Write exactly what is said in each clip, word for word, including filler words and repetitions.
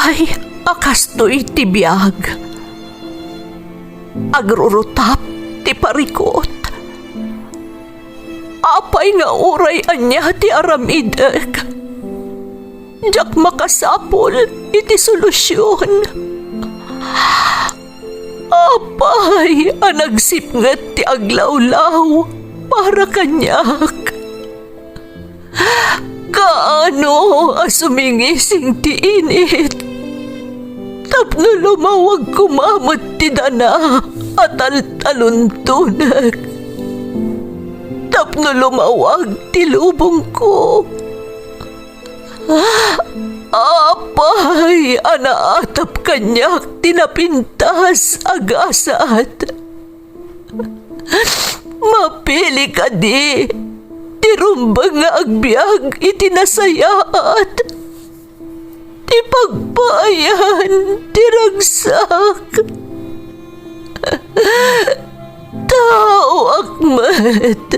Ay, a kastoy ti biag. Agrurutap ti parikut. Apay nga uray ania ti aramidek, diak makasapul iti solusion. Apay a nagsipnget ti aglawlaw para kaniak? Kaano a sumingising ti init tapno lumawag koma met ti dana a taltaluntonek, tapno lumawag ti lubongko? Apay a naatap kaniak ti napintas a gasat? Mapili kadi ti rumbeng nga agbiag iti nasayaat, ti pagpaayan ti ragsak? Taoak met,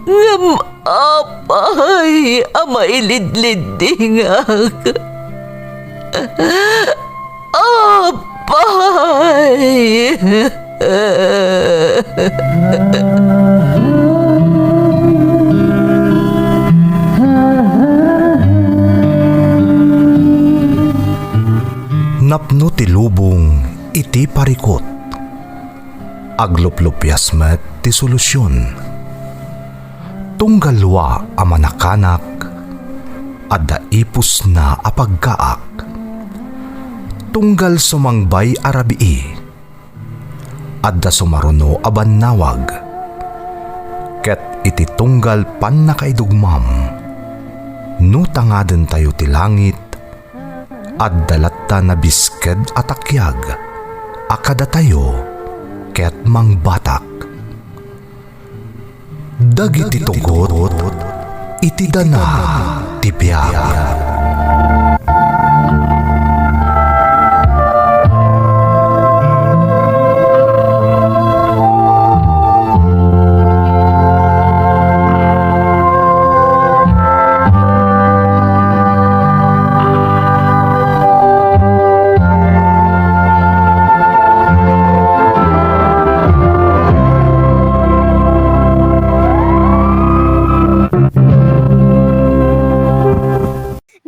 ngem apay a mailidliddingak? Apay! Napno ti lubong iti parikut. Agluplupias met ti solusion. Tunggal lua a manakanak, adda ipusna a pagkaak. Tunggal sumangbay a rabii, adda sumaruno a bannawag. Ket iti tunggal pannakaidugmam, no tangadentayo ti langit, adda latta nabisked a takiag a kadatayo ket mangbatak. Dagiti tugot iti dana ti biag.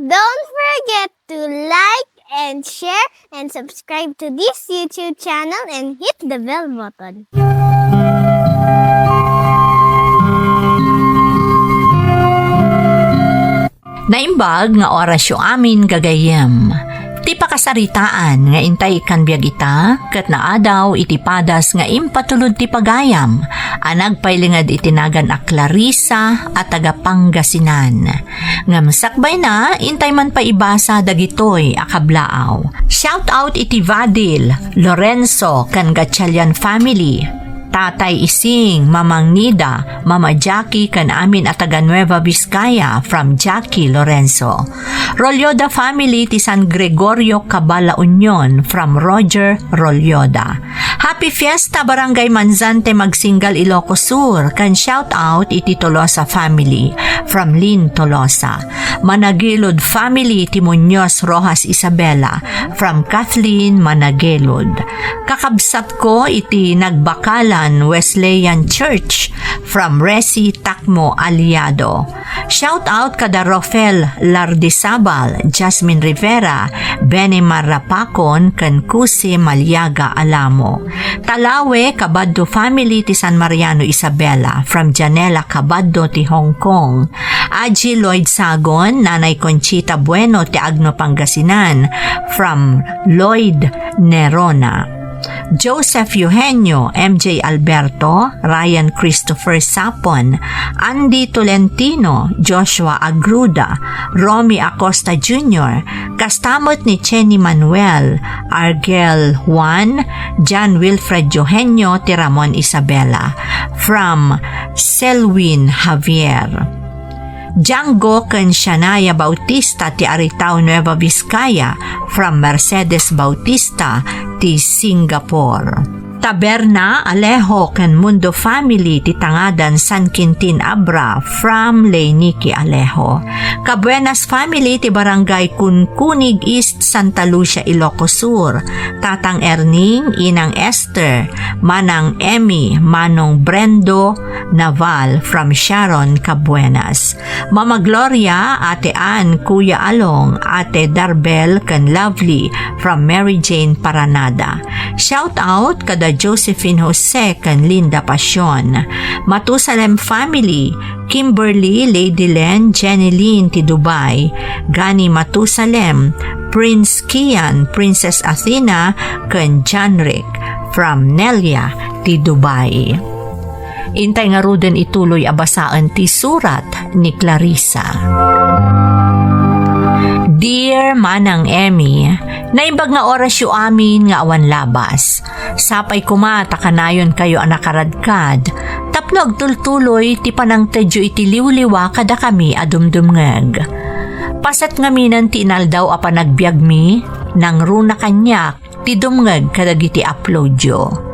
Don't forget to like and share and subscribe to this YouTube channel and hit the bell button. Naimbag nga orasyo amin, gagayyem. Ti pakasaritaan nga intay ikkan biag ita, ket naadaw iti padas nga impatulod ti pagayam a nagpailinged iti nagan a Clarissa a taga Pangasinan. Ngem sakbayna, intay man pay ibasa dagitoy a kablaaw. Shout out iti Vadil, Lorenzo, ken Gatchalian family. Tatay Ising, Mamang Nida, Mama Jackie, ken amin a taga Nueva Vizcaya from Jackie Lorenzo. Rolyoda family ti San Gregorio, Cabala Union from Roger Rolyoda. Happy Fiesta, Barangay Manzante, Magsingal, Ilocos Sur, ken shout out iti Tolosa family from Lynn Tolosa. Managilod family ti Muñoz Rojas Isabela from Kathleen Managilod. Kakabsatko iti Nagbakalan Wesleyan Church from Resi Takmo Aliado. Shout out kada Rofel Lardizabal, Jasmine Rivera, Benny Marrapacon, ken Kuse Maliaga Alamo. Talawe, Kabaddo family ti San Mariano Isabela from Janela Kabaddo ti Hong Kong. Aji Lloyd Sagon, Nanay Conchita Bueno ti Agno, Pangasinan from Lloyd Nerona. Joseph Eugenio, M J Alberto, Ryan Christopher Sapon, Andy Tolentino, Joshua Agruda, Romy Acosta Junior, kasta met ni Chenny Manuel, Argel Juan, John Wilfred Eugenio, ti Ramon Isabela, from Selwyn Javier. Django ken Shania Bautista ti Aritao, Nueva Vizcaya, from Mercedes Bautista ti Singapore. Taberna Alejo ken Mundo family ti Tangadan, San Quintin Abra, from Leiniki Alejo. Kabuenas family ti Barangay Kunkunig East, Santa Lucia, Ilocos Sur. Tatang Erning, Inang Esther, Manang Emmy, Manong Brendo Naval from Sharon, Cabuenas. Mama Gloria, Ate Ann, Kuya Along, Ate Darbel, ken Lovely from Mary Jane Paranada. Shout out kada Josephine Jose ken Linda Pasion. Matusalem family, Kimberly, Lady Len, Jenny Lynn ti Dubai, Gani Matusalem, Prince Kian, Princess Athena, ken Janrick from Nelia ti Dubai. Intay ngaruden ituloy a basaen ti surat ni Clarissa. Dear Manang Emmy, naimbag nga orasyo amin nga awan labas. Sapay koma ta kanayonkayo a nakaradkad tapno agtultuloy ti panangtedyo iti liwliwa kadakami a dumdumngeg. Paset ngaminen ti inaldaw a panagbiagmi, nangruna kaniak ti dumngeg kadagiti uploadyo.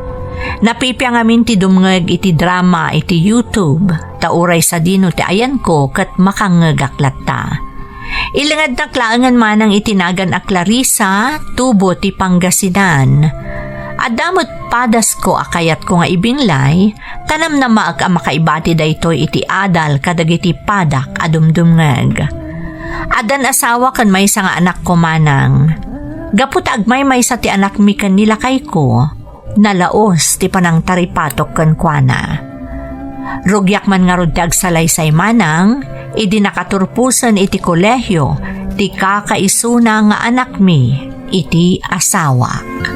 Napipia ngamin ti dumngeg iti drama iti YouTube, ta uray sadino ti ayanko ket makangngegak latta. Ilingednak laengen manang iti nagan a Clarissa, tubo ti Pangasinan. Adda met padasko a kayatko nga ibinglay, ta namnamaek a makaibati daytoy iti adal kadagiti padak a dumdumngeg. Addan asawa ken maysa nga anakko manang. Gapu ta agmaymaysa ti anakmi ken ni lakayko, nalaos ti panangtaripatok kenkuana. Rugiak man ngarud ti agsalaysay manang, idi nakaturposen iti kolehio ti kakaisuna nga anakmi iti asawak.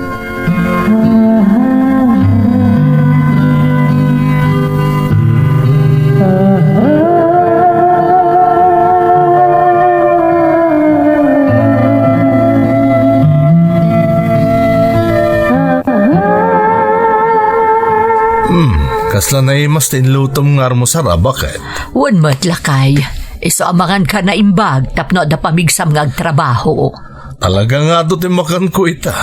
Hmm, kasla naimas ti inlutom nga almusar a, baket? Wen met, lakay. Isu a manganka naimbag tapno adda pamigsam nga agtrabaho. Talaga nga adu ti makanko ita.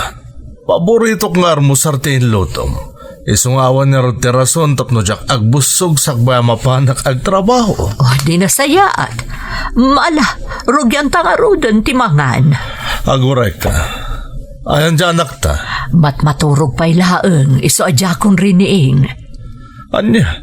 Paboritok nga almusar ti inlutom. Isu nga awan ngarud ti rason tapno diak agbussog sakbay a mapanak agtrabaho. Oh, di nasayaat. Mala, rugianta ngaruden ti mangan. Agurayka. Ayan diay anakta? Matmaturog pay laeng, isu a diakon riniing. Ania?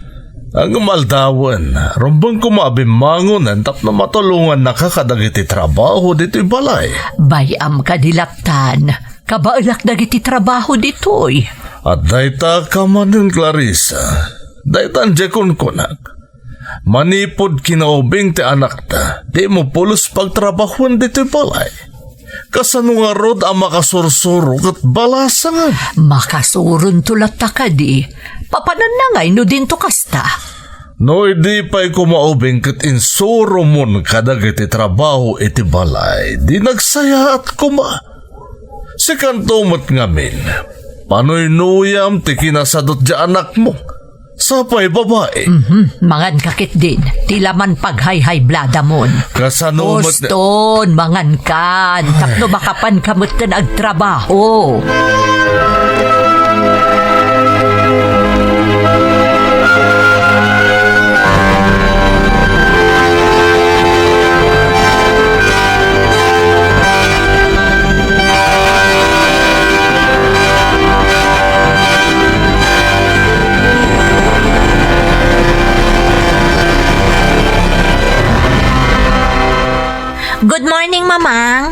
Ngem aldawen, rumbeng koma a bimmangonen tapno matulongannaka kadagiti trabaho ditoy balay. Bay-am kadi lattan, kabaelak dagiti trabaho ditoy. Adda ita kamanen, Clarissa. Daytan diay kunkunak. Manipud kinaubing ti anakta, dimo pulos pagtrabahoen ditoy balay. Kasano ngarud a makasursuro ket balasangen? Makasuronto latta kadi. Papananna ngay no dinto kasta? No idi pay koma ubing ket insuromon kadagiti trabaho iti balay, di nagsayaat koma. Sikanto met ngamin, panuynuyam ti kinasadut diay anakmo. Sapay babai. Mhm, manganka ketdin, ti laman paghayhaybladamon. Kasano met ni- Uston, mangankan, tapno makapanka metten agtrabaho. Good morning, Mamang.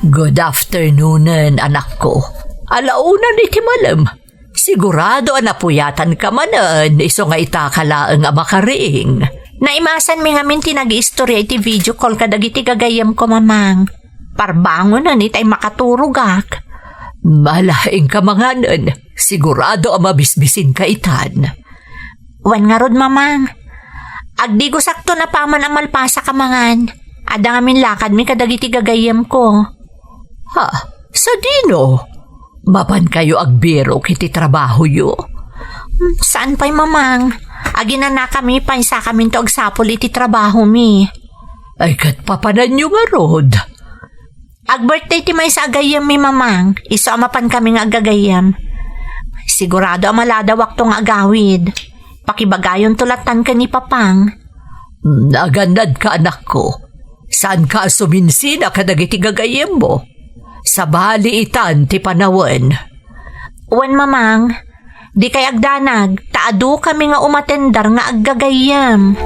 Good afternoonen, anakko. Alaunan iti malem. Sigurado a napuyatanka manen, isu nga ita ka laeng a makariing. Naimasanmi ngamin ti nagiistorya iti video call kadagiti gagayyemko, Mamang. Parbangonen itay makaturogak. Malaing ka manganen, sigurado a mabisbisinka itan. Wen ngarud, Mamang. Agdigosakton apaman a malpasak a mangan. Adda ngamin lakadmi kadagiti gagayyemko. Ha? Sadino? Mapankayo agbirok iti trabahoyo? Hmm, saan pay, Mamang. Aginanakami, paysakaminto agsapul iti trabahomi. Ay, ket papananyo ngarud? Ag-birthday ti maysa a gayyemmi, Mamang. Isu a mapankami nga aggagayyem. Sigurado a maladawakto nga agawid. Pakibagayonto lattan ken ni Papang. Hmm, agannadka, anakko. Saanka a suminsina kadagiti gagayyemmo? Sabali itan ti panawen. Wen, Mamang, dikay agdanag, ta adukami nga umatendar nga aggagayyem.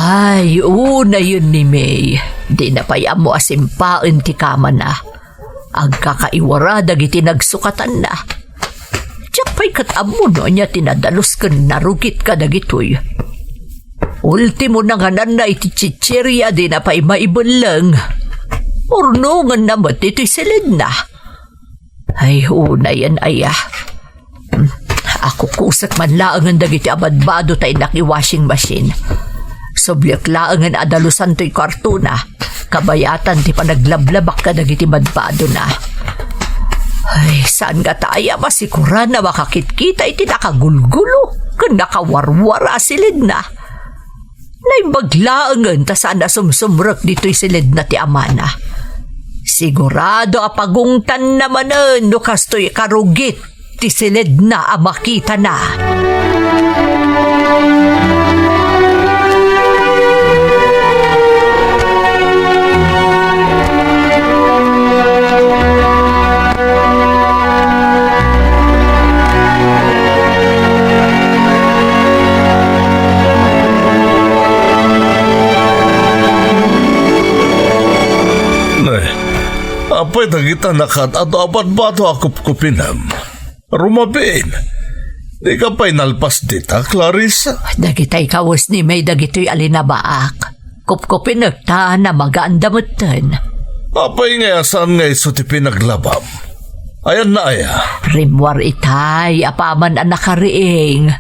Ay, unayen ni May. Dina pay ammo a simpaen ti kamana. Agkakaiwara dagiti nagsukatanna. Diak pay ket ammo no ania ti nadalus ken narugit kadagitoy. Ultimo, nangananna iti chichiria, dina pay maibelleng. Urnongenna met iti siledna. Ay, unayen aya. Hmm, akukusek man laengen dagiti a badbado ta innak i washing machine. Subliek laengen a dalusan toy kartona. Kabayatan ti panaglablabak kadagiti badbadona. Ay, saan ngata aya masikura a makakitkita iti nakagulgulo ken nakawarwara a siledna. Naimbag laengen ta saan a sumsumrek ditoy siledna ti amana. Sigurado a pagungtanna manen no kastoy karugit ti siledna a makitana. Nay, apay dagita nakaad-ado a badbado a kupkupinem? Rumabiin. Dika pay nalpas dita, Clarissa? Dagitay kawes ni May dagitoy a linabaak. Kupkupinekta, namagaanda metten. Apay nga saan nga isu ti pinaglabam? Ayanna aya? Rimmuar itay, apaman a nakariing.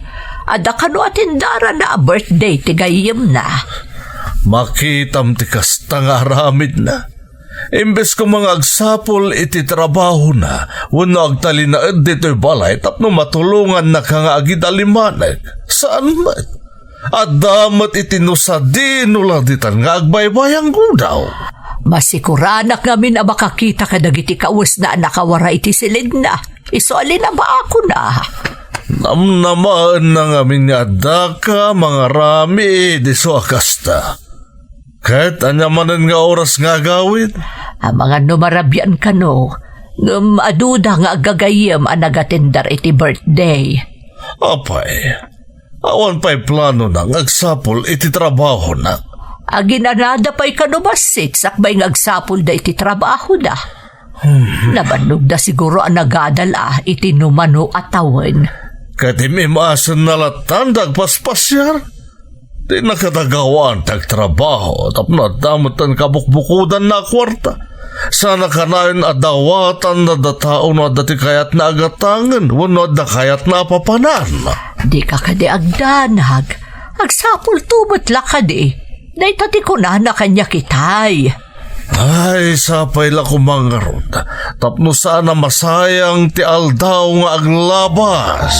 Adda kano a tindarana a birthday ti gayyemna. Makitam ti kasta nga aramidna. Imbes koma nga agsapul iti trabahona wenno agtalinaed ditoy balay tapno matulongannaka nga agidalimanek. Saan met. Adda met iti no sadino la ditan nga agbaybayanggudaw. Masikuranak ngamin a makakita kadagiti kawesna a nakawara iti siledna. Isu a linabaakona. Namnamaenna ngamin nga addaka mangaramid isu a kasta. Ket ania manen nga oras nga agawid? Amangan no marabian kano, ngem aduda nga aggagayyem a nagatindar iti birthday. Apay, awan pay planona nga agsapul iti trabahona. Aginanada pay kano bassit sakbay nga agsapulda iti trabahoda. Hmm. Nabannogda siguro a nagadal a iti numano a tawen. Ket im-imasenna lattan da agpaspasiar? Di na kadagawaan ti agtrabaho tapno adda metten kabukbukodanna a kuarta. Sana kanayon a dawatanna da tao no adda ti kayatna a gatangen wenno adda kayatna a papanan. Dika kadi agdanag. Agsapulto met la kadi. Dayta ti kunana kaniak itay. Ay, sapay la koma ngarud, tapno saan a masayang ti aldaw nga aglabas.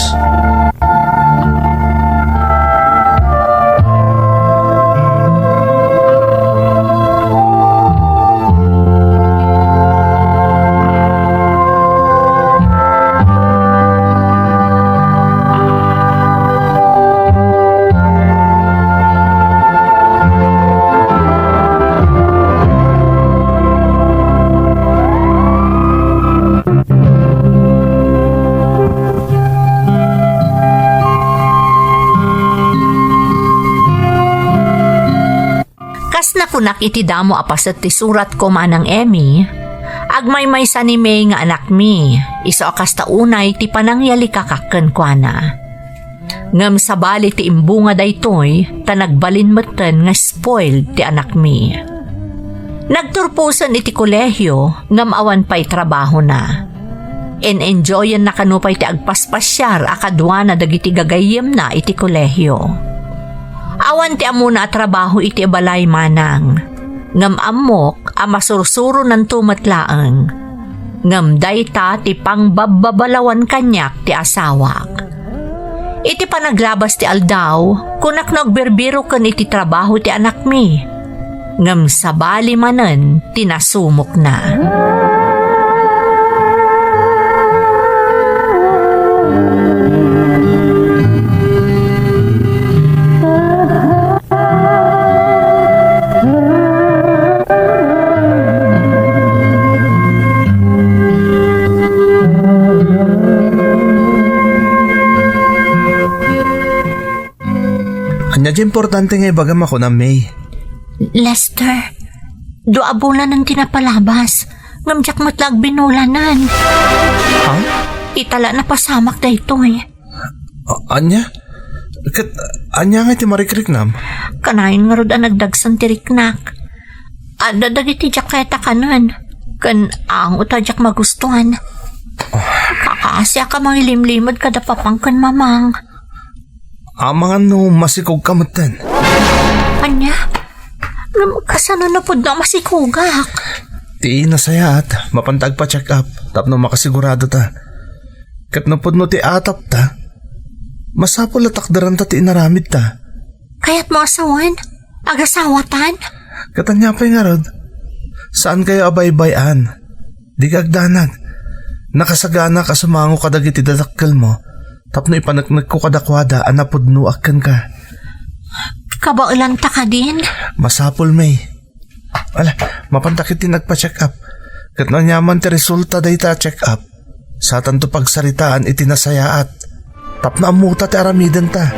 Kas nakunak iti damo a paset ti suratko, Manang Emmy, agmaymaysa ni May nga anakmi, isu a kasta unay ti panangyalikakak kenkuana. Ngem sabali ti imbunga daytoy, ta nagbalin metten nga spoiled ti anakmi. Nagturposen iti kolehio, ngem awan pay trabahona. En-enjoyenna kano pay ti agpaspasiar a kaduana dagiti gagayyemna iti kolehio. Awan ti ammona a trabaho iti balay, Manang. Ngem ammok a masursuronanto met laeng. Ngem dayta ti pangbabbabalawan kaniak ti asawak. Iti panaglabas ti aldaw, kunak no agbirbiro ken iti trabaho ti anakmi. Ngem sabali manen ti nasumokna. Ania ti importante nga ibagam a kunam, May? Lester, dua a bulanen ti napalabas, ngem diak met la agbinulanen. Ha? Ita la napasamak daytoy. A-, ania? Ket ania nga ti marikriknam? Kanayon ngarud a nagdagsen ti riknak. Adda dagiti diak kayat a kanen, ken amo ta diak magustuan. Kakaasiak a mangilimlimed kada papang ken mamang. Amangan no masikogka metten. Ania? Ngem kasano no pudno a masikogak? Ti nasayaat, mapanta agpa-check up tapno makasigurado ta. Ket no pudno ti atapta, masapul a takderanta ti inaramidta. Kayatmo a sawen? Agasawatan? Ket ania pay ngarud? Saankayo a baybay-an. Dika agdanag. Nakasaganak a sumango kadagiti dadakkelmo tapno ipaneknekko kadakuada a napudnoak kenka. Kabaelanta kadin? Masapul, May. Ala, mapanta ketdin agpa-check up. Ket no aniaman ti resulta dayta a check up, satanto pagsaritaan iti nasayaat. Tapno ammota ti aramidenta.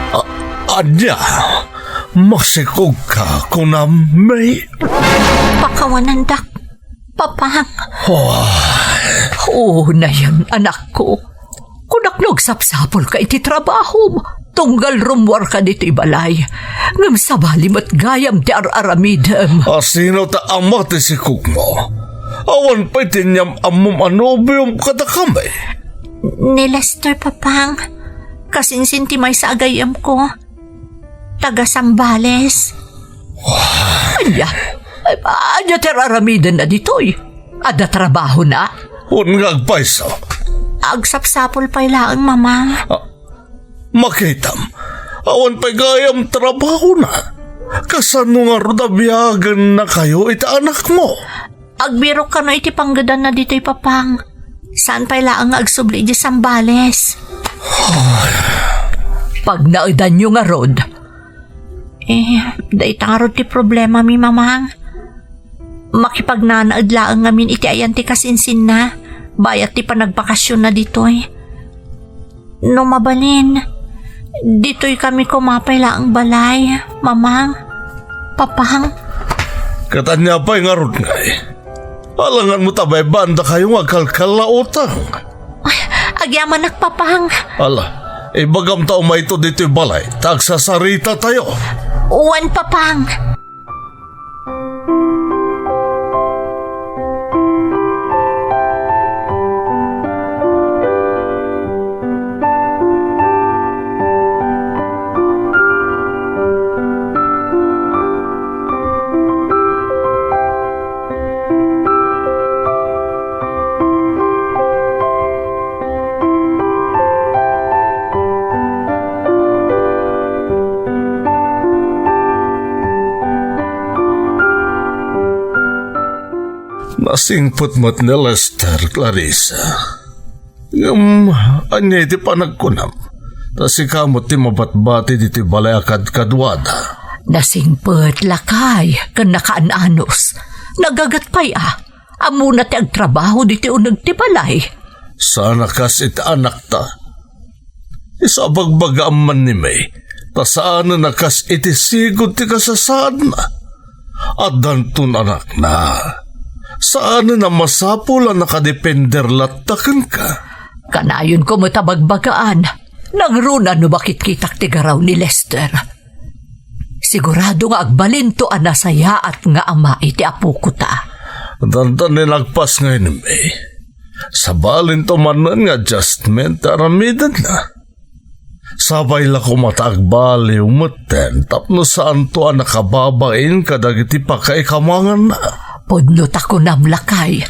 A-, ania? Masikogka, kunam, May? Pakawanandak, Papang. Oh. Oo, nayon, anakko. Kunak no agsapsapulka iti trabahom, tunggal rummuarka ditoy balay. Ngem sabali met gayam ti ar-aramidem. A, sino ta ama ti sikogmo? Awan pay ti iniam-ammom a nobiom kadakami. Ni Lester, Papang. Kasinsin ti maysa a gayyemko. Taga Zambales. Ania? Ania ti ar-aramidenna ditoy? Adda trabahona? Wen nga agpayso. Agsapsapul pay laeng, Mamang. Ah, makitam, awan pay gayam trabahona. Kasano ngarud a biagennakayo iti anakmo? Agbirok kano iti panggedanna ditoy, Papang. Saan pay laeng nga agsubli idiay Zambales. Pagnaedanyo ngarud? Eh, dayta ngarud ti problemami, Mamang. Makipagnanaed laeng ngamin iti ayan ti kasinsinna, bayat ti panagbakasionna ditoy. No mabalin, ditoy kami koma pay laeng balay, Mamang, Papang. Ket ania pay ngarud ngay? Alangan mo ta baybandakayo nga agkalkal a utang. Ay, agyamanak, Papang. Ala, ibagam ta umayto ditoy balay, ta agsasaritatayo. Wen, Papang. Nasingpet met ni Lester, Clarissa. Ngem ania iti panagkunam? Ta sika met ti mabatbati ditoy balay a kadkaduada. Nasingpet, lakay, ken nakaan-anos. Nagaget pay a. Ammona ti agtrabaho ditoy uneg ti balay. Saan a kas iti anakta. Isu a bagbagaam man ni May, ta saanen a kas iti sigud ti kasasaadna. Addanton anakna. Saanen a masapul a nakadepender latta kenka. Kanayonko met a bagbagaan. Nangruna no makitkitak ti garaw ni Lester. Sigurado nga agbalinto a nasayaat nga ama iti apokota. Dandan ni nagpas nga inimi. Sabalinto manen nga adjustment ti aramidenna. Sabay la koma ta agbaliw metten tapno saanto a nakababain kadagiti pakaikamanganna. Pudno ta kunam, lakay.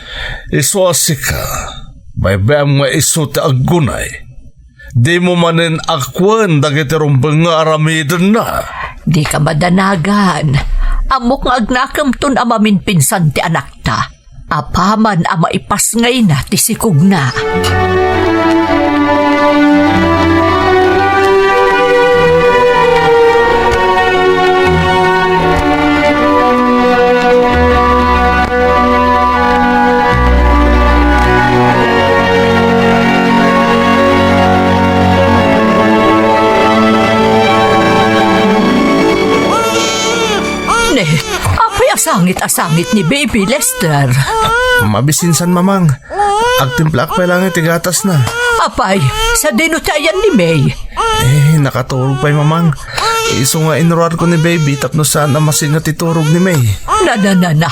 Isu a sika, baybay-am nga isu ti aggunay. Dimo manen akuen dagiti rumbeng nga aramidenna. Dika madanagan. Ammok nga agnakemton a maminpinsan ti anakta. Apaman a maipasngayna ti sikogna. Ne, apay a sangit a sangit ni Baby, Lester? Mabisinsan, Mamang. Agtimplaak pay laeng iti gatasna. Apay, sadino ti ayan ni May? Eh, nakaturog pay, Mamang. Isu nga inruarko ni Baby tapno saan a masinga ti turog ni May. Na, na, na, na.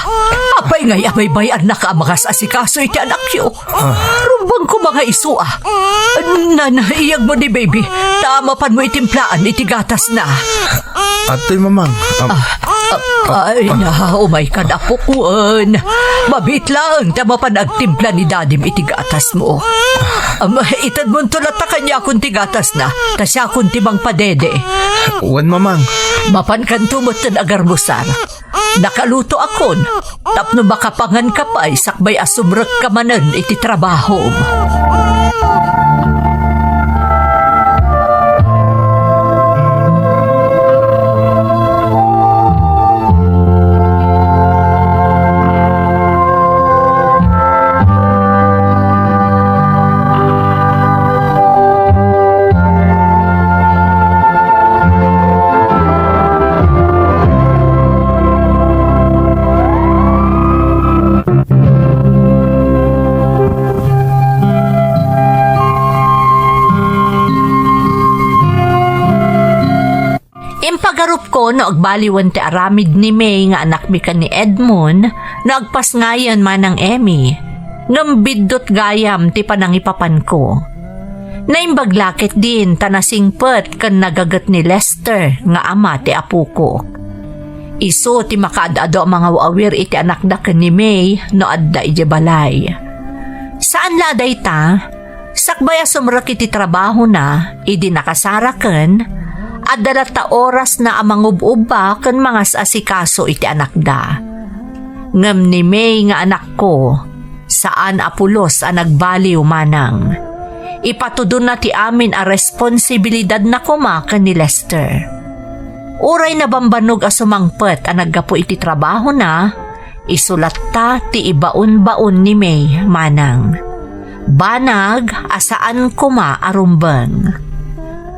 Apay ngay a baybay-annaka a mangas-asikaso iti anakyo? Ah. Rumbeng koma nga isu a. Na, na, iyagmo ni Baby. Ta mapanmo itimplaan iti gatasna. Adtoy, Mamang. Am, ah, ah, ay, na, umay kad apokuen. Mabiit laeng ta mapan agtimpla ni Dadim iti gatasmo. Am, itedmonto latta kaniakon ti gatasna, ta siakon ti mangpadede. Wen, Mamang. Mapankanto metten agarmusar. Nakalutoakon tapno makapanganka pay sakbay a sumrekka manen iti trabahom. Impagarupko no agbaliwen ti aramid ni May nga anakmi ken ni Edmond no agpasngayen manang Emmy, ngem biddut gayam ti panangipapanko. Naimbag la ketdin ta nasingpet ken nagaget ni Lester nga ama ti apokok. Isu ti makaad-adu a mangaw-awir iti anakda ken ni May no adda idiay balay. Saan la a dayta, sakbay a sumrek iti trabahona idi nakasaraken, adda latta orasna a mangub-ubba ken mangas-asikaso iti anakda. Ngem ni May nga anakko, saan a pulos a nagbaliw manang. Ipatudonna ti amin a responsibilidadna koma ken ni Lester. Uray nabambannog a sumangpet a naggapu iti trabahona, isu latta ti ibaonbaon ni May manang. Banag a saan koma a rumbeng.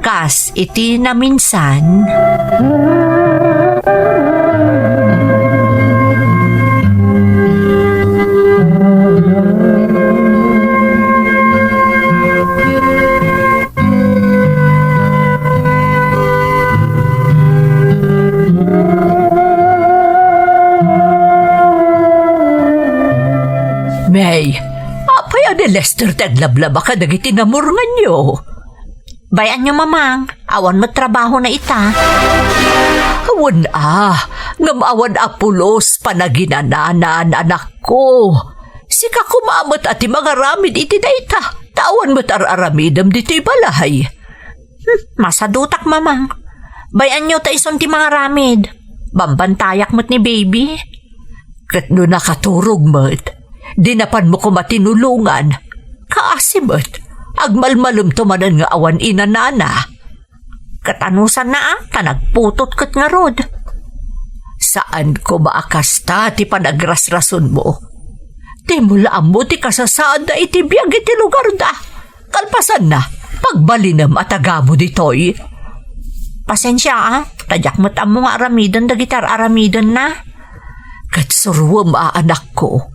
Kas iti naminsan. May, apay a ni Lester ti aglablaba kadagiti namurnganyo? Bay-anyo, Mamang, awan met trabahona ita. Wen a, ngem awan a pulos panaginanana, anakko. Sika koma met a ti mangaramid iti dayta, ta awan met ar-aramidem ditoy balay. Hmm, masadutak, Mamang. Bay-anyo ta isun ti mangaramid. Bambantayak met ni Baby. Ket no nakaturog met, di napanmo koma tinulongan. Kaasi met, agmalmalemto manen nga awan inanana. Ket anusanna a, ta nagputot ket ngarud. Saan koma a kasta ti panagrasrasonmo. Dimo la ammo ti kasasaadda iti biag iti lugarda. Kalpasanna, pagbalinem a tagamo ditoy. Pasensia a, ta diak met ammo nga aramiden dagiti ar-aramidenna. Ket suroem a, anakko,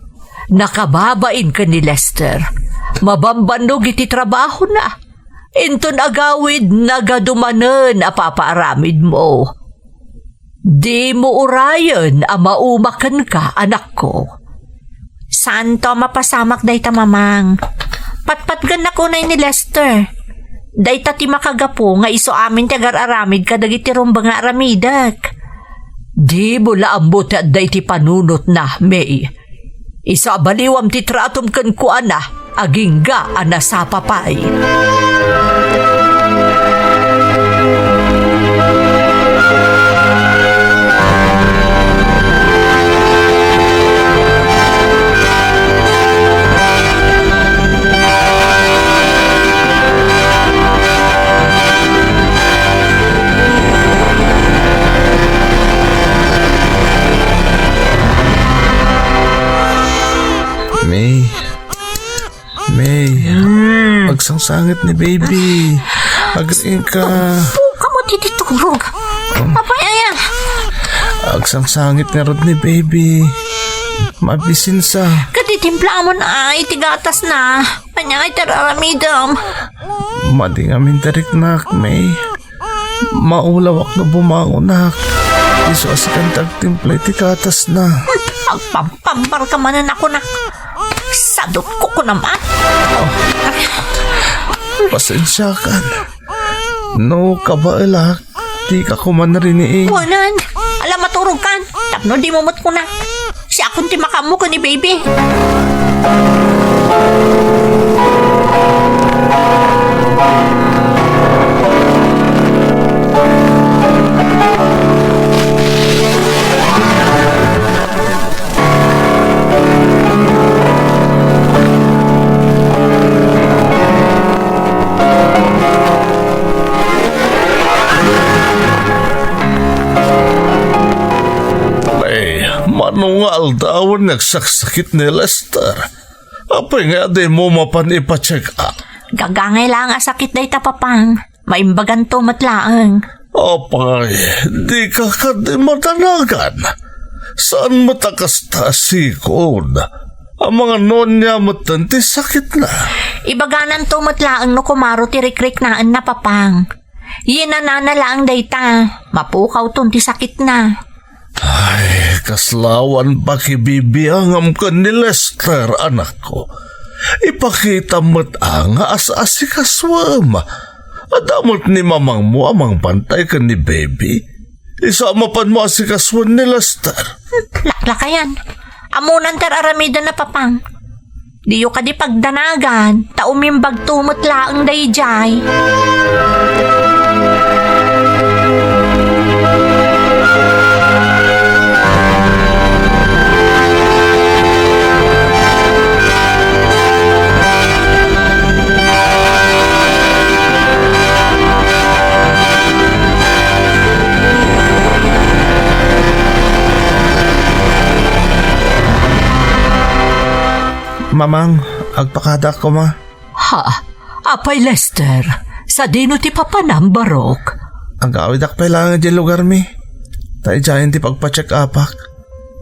nakababain ken ni Lester. Mabambannog iti trabahona. Inton agawid, nagadu manen a papaaramidmo. Dimo urayen a mauma kenka, anakko. Saanto a mapasamak dayta, Mamang. Patpatgennak unay ni Lester. Dayta ti makagapu nga isu amin ti agar-aramid kadagiti rumbeng nga aramidek. Dimo la ammo ti adda iti panunotna, May. Isu a baliwam ti tratom kenkuana, agingga a nasapa pay. May. May. Mm. Agsangsangit ni baby. Agriing ka. Buka mo ti turog. Apay aya? Agsangsangit ngarud ni baby. Mabisinsa. Kadi timpla mo na iti gatas na. Anya nga iti aramidem? Madi ngamin ti riknak, May. Maulawak no bumangonak. Isu a sikan ti agtimpla iti gatasna. Agpampambar ka manen a kunak. Sadut ko kunam, ah. Pasensiakan. No kabaelak, dika kuman riniing. Kunan, ala maturog kan. Tapno dimo met kunak. Siakon ti makaammo ken ni baby. Ay, mano nga aldawen nga agsaksakit ni Lester? Apay nga dimo mapan ipa-check up? Gagangay laeng a sakit dayta, Papang. Maimbaganto met laeng. Apay, dika kadi madanagan. Saan met a kasta a sikod? Amangan no ania metten ti sakitna. Ibagananto met laeng no kumaro ti rikriknaenna, Papang. Yenanana laeng dayta, mapukawton ti sakitna. Ay, kasla awan pakibibiangam ken ni Lester, anakko. Ipakitam met a nga as-asikasuem. Adda met ni mamangmo a mangbantay ken ni baby. Isu a mapanmo asikasuen ni Lester. Laklakayan. Ammonan ti ar-aramiden a Papang. Diyo kadi pagdanagan, ta umimbagto met laeng daydiay. Mamang, agpakadaak koma. Ha? Apay, Lester, sadino ti papanam, barok? Agawidak pay laeng idiay lugarmi. Ta idiayen ti pagpa-check-upak.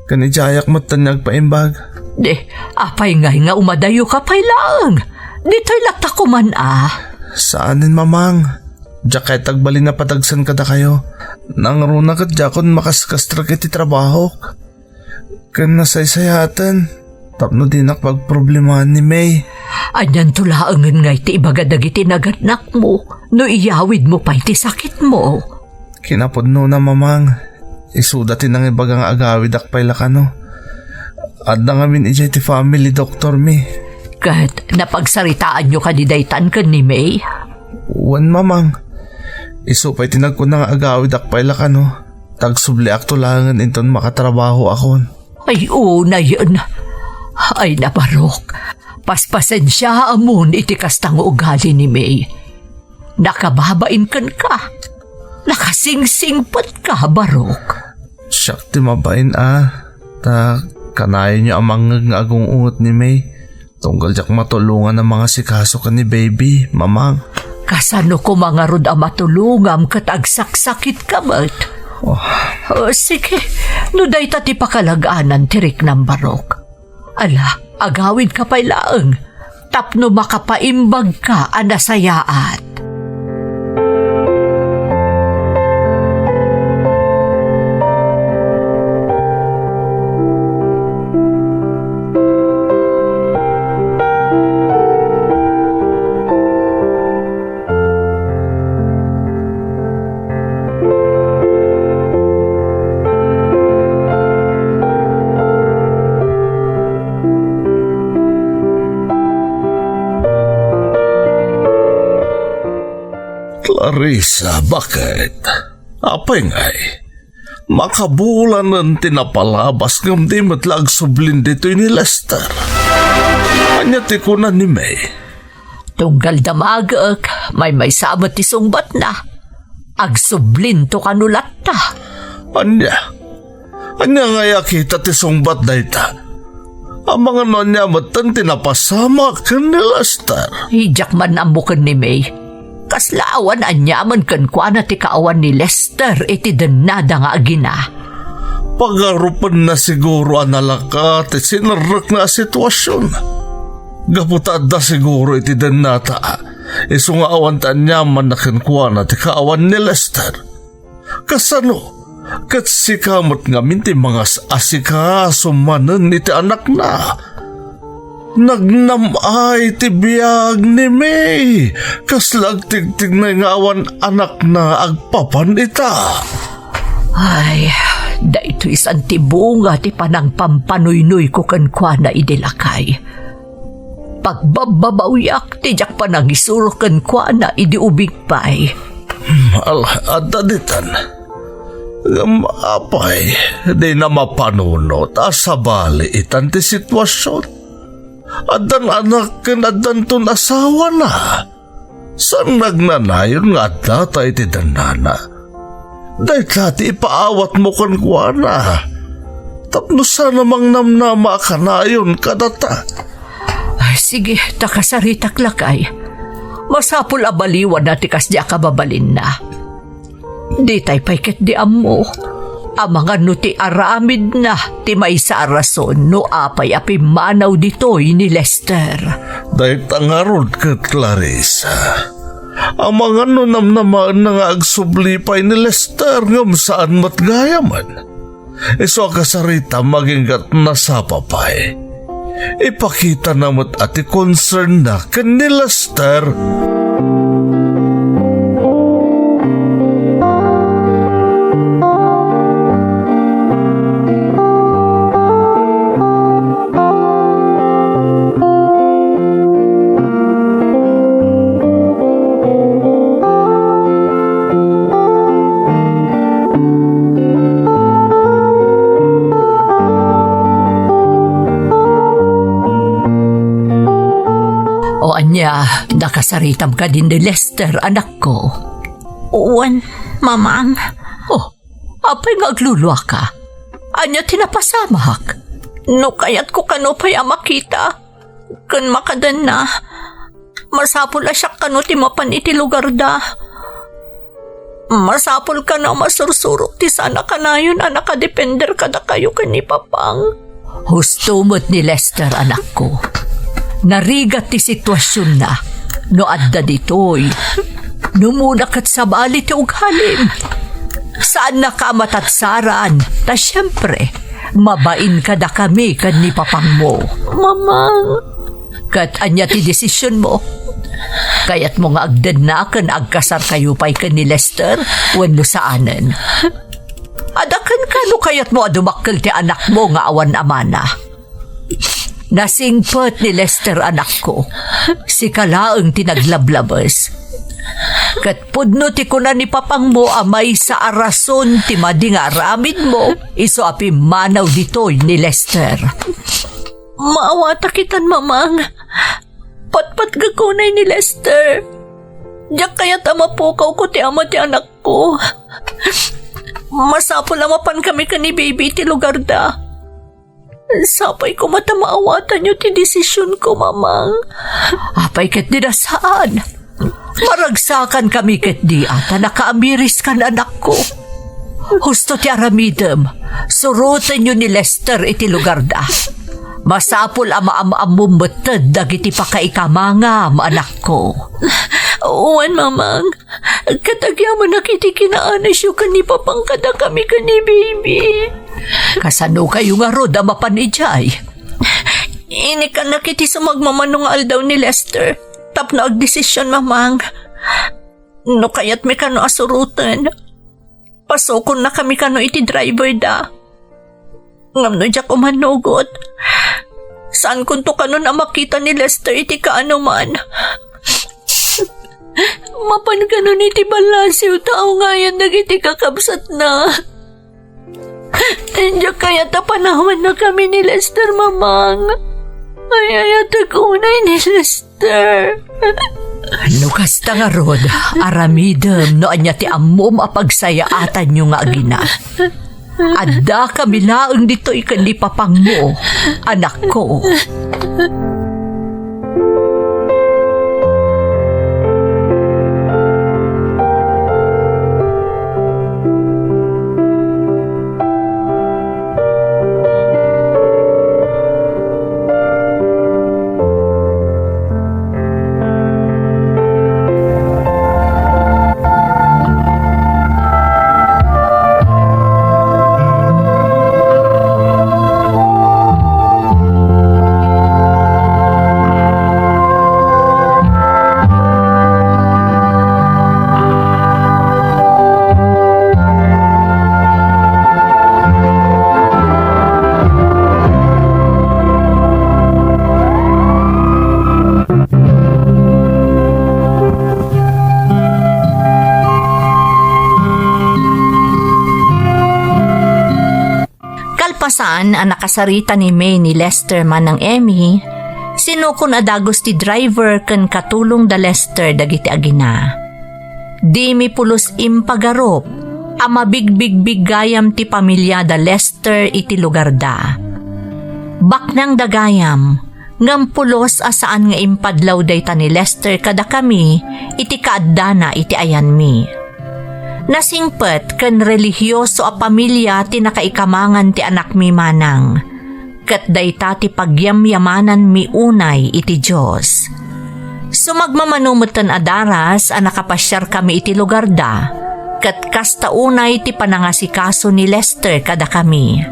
Ken idiayak metten nga agpaimbag. Di, apay ngay nga umadayo ka pay laeng? Ditoy latta koman a. Saanen, Mamang. Diak kayat agbalin a padagsen kadakayo. Nangruna ket diakon makaskastra iti trabahok. Ken nasaysayaten, tapno dinak pagproblemaan ni May. Anianto laengen nga iti ibaga dagiti naganakmo no iyawidmo pay ti sakitmo? Kinapudnona, Mamang. Isuda ti nangibaga nga agawidak pay la kano. Adda ngamin idiay ti family doctor mi. Ket napagsaritaanyo kadi daytan ken ni May? Wen, Mamang. Isu pay ti nagkuna nga agawidak pay la kano. Tagsubliakto laengen inton makatrabahoakon. Ay, unayen. Ay, nabarok. Paspasensiaamon iti kasta nga ugali ni May. Nakababain kenka. Nakasingsingpetka, barok. Siak ti mabain a. Ta kanayon a mangngeg nga agung-unget ni May. Tunggal diak matulongan a mangasikaso ken ni baby, Mamang. Kasano koma ngarud a matulongam ket agsaksakitka met? Oh. Oh, sige, no dayta ti pakalag-anan ti riknam, barok. Ala, agawidka pay laeng tapno makapaimbagka a nasayaat. Larissa, baket? Apay ngay? Makabulanen ti napalabas ngem di met la agsublin ditoy ni Lester. Ania ti kuna ni May? Tunggal damagek, maymaysa met ti sungbatna. Agsublinto kano latta. Ania? Ania ngay a kita ti sungbat dayta? Amangan no ania metten ti napasamak ken ni Lester? Diak man ammo ken ni May. Kasla awan aniaman kenkuana ti kaawan ni Lester iti dennada nga agina. Pagarupenna siguro a nalaka ti sinerrekna a situasion. Gapu ta adda siguro iti dennata, isu nga awan ti aniamanna kenkuana ti kaawan ni Lester. Kasano? Ket sika met ngamin ti mangas-asikaso manen iti anakna. Nagnam-ay ti biag ni May. Kasla agtigtignay nga awan anakna agpapan ita. Ay, daytoy san ti bunga ti panangpampanuynuyko kenkuana idi lakay. Pagbabbabawiak ti diak panangisuro kenkuana idi ubing pay. Ala, adda ditan. Ngem apay, dina mapanunot a sabali itan ti situasion? Addan anak ken addanton asawana. Saan nagnanayon nga addata iti dannana? Dayta ti ipaawatmo kenkuana. Tapno saan a mangnamnama a kanayon kadata. Ay, sige, ta kasaritak lakay. Masapul a baliwanna ti kasdi a kababalinna. Ditay pay ketdi ammo. Amangan no ti aramidna ti maysa a rason no apay a pimmanaw ditoy ni Lester. Dayta ngarud ket, Clarissa. Amangan no namnamaenna nga agsubli pay ni Lester ngem saan met gayamen. Isu a kasaritam aginggat nasapa pay. Ipakitana met a ti concernna ken ni Lester. O ania, nakasaritam kadi ni Lester, anakko? Wen, Mamang. Oh, apay nga agluluaka? Ania ti napasamak? No kayatko kano pay a makita ken makadenna, masapul a siak kano ti mapan iti lugarda. Masapul kano a masursurok ti saan a kanayon a nakadepender kadakayo ken ni Papang. Husto met ni Lester, anakko. Narigat ti situasionna. No adda ditoy, numona ket sabali ti ugalim. Saannaka a matatsaran, ta siempre, mabain kadakami ken ni Papangmo. Mamang. Ket ania ti desisionmo? Kayatmo nga agdenna ken agkasarkayo pay ken ni Lester wenno saanen? Adda kenka no kayatmo a dumakkel ti anakmo nga awan amana. Nasingpet ni Lester, anakko. Sika laeng ti naglablabes. Ket pudno ti kuna ni Papangmo a maysa a rason ti madi nga aramidmo, isu a pimmanaw ditoy ni Lester. Maawatak itan, Mamang. Patpatgek unay ni Lester. Diak kayat a mapukawko ti ama ti anakko. Masapul a mapankami ken ni Baby iti lugarda. Sapay koma ta maawatanyo ti desisionko, Mamang. Apay ketdi a saan? Maragsakankami ketdi a ta nakaamiriskan, anakko. Husto ti aramidem, surotenyo ni Lester iti lugarda. Masapul a maam-ammom metten dagiti pakaikamangam, anakko. Wen, Mamang. Ket agyamanak iti kinaanasyo ken ni Papang kadakami ken ni Baby. Kasanokayo ngarud a mapan idiay? Inikkannak iti sumagmamano nga aldaw ni Lester tapno agdesision, Mamang. No kayatmi kano a suroten, pasukonnakami kano iti driver da. Ngem no diak umanugot, saankonto kanon a makita ni Lester iti kaanoman. Mapan kanon iti ballasiw ta awngayan dagiti kakabsatna. Diak kayat a panawannakami ni Lester, Mamang. Ay-ayatek unay ni Lester. No kasta ngarud, aramidem no ania ti ammom a pagsayaatanyo nga agina. Addakami laeng ditoy ken ni papangmo, anakko. Kalpasan a nakasarita ni May ni Lester manang Emmy, sinukon a dagus ti driver ken katulong da Lester dagiti agina. Dimi pulos impagarup a mabigbigbig gayam ti pamiliada Lester iti lugarda. Baknangda gayam, ngem pulos a saan nga impadlaw dayta ni Lester kadakami iti kaaddana iti ayanmi. Nasingpet ken relihioso a pamilia ti nakaikamangan ti anakmi manang, ket dayta ti pagyamyamananmi unay iti Dios. Sumagmamano metten a daras a nakapasiarkami iti lugarda, ket kasta unay ti panangasikaso ni Lester kadakami.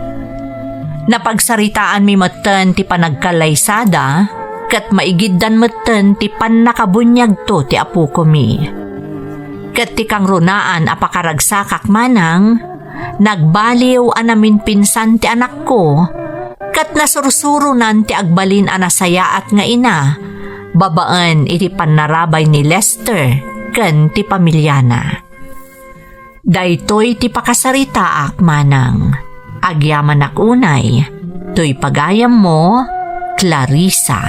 Napagsaritaanmi metten ti panagkallaysada, ket maigiddan metten ti pannakabuniagto ti apokomi. Ket ti kangrunaan a pakaragsakak manang, nagbaliw a naminpinsan ti anakko, ket nasursuronan ti agbalin a nasayaat nga ina, babaen iti pannarabay ni Lester ken ti pamiliana. Daytoy ti pakasaritaak manang. Agyamanak unay, toy pagayammo, Clarissa.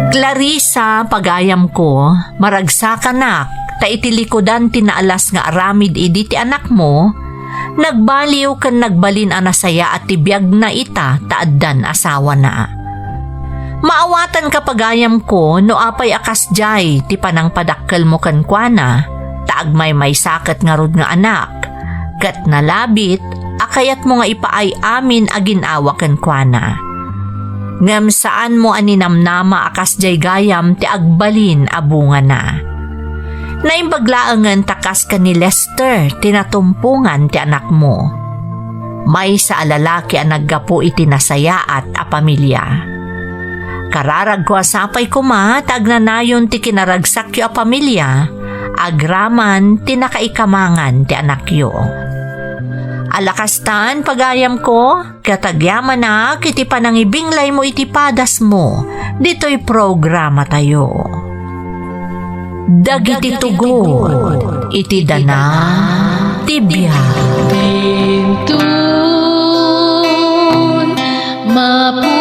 Clarissa, pagayamko, maragsakanak, ta iti likudan ti naalas nga aramid idi ti anakmo, nagbaliw ken nagbalin a nasayaat ti biagna ita ta addan asawana. Maawatanka, pagayamko, no apay a kasdiay ti panangpadakkelmo kenkuana, ta agmaymaysaket ngarud nga anak, ket nalabit a kayatmo nga ipaay amin a gin-awa kenkuana. Ngem saanmo a ninamnama a kasdiay gayam ti agbalin a bungana. Naimbag laengen ta kas ken ni Lester ti natumpongan ti anakmo. Maysa a lalaki a naggapu iti nasayaat a pamilia. Kararagko a sapay koma ta agnanayon ti kinaragsakyo a pamilia agraman ti nakaikamangan ti anakyo. Ala kastan, pagayamko, ket agyamanak iti panangibinglaymo iti padasmo ditoy programatayo. Dagiti tugot iti dana ti biag. Pintun, mapu-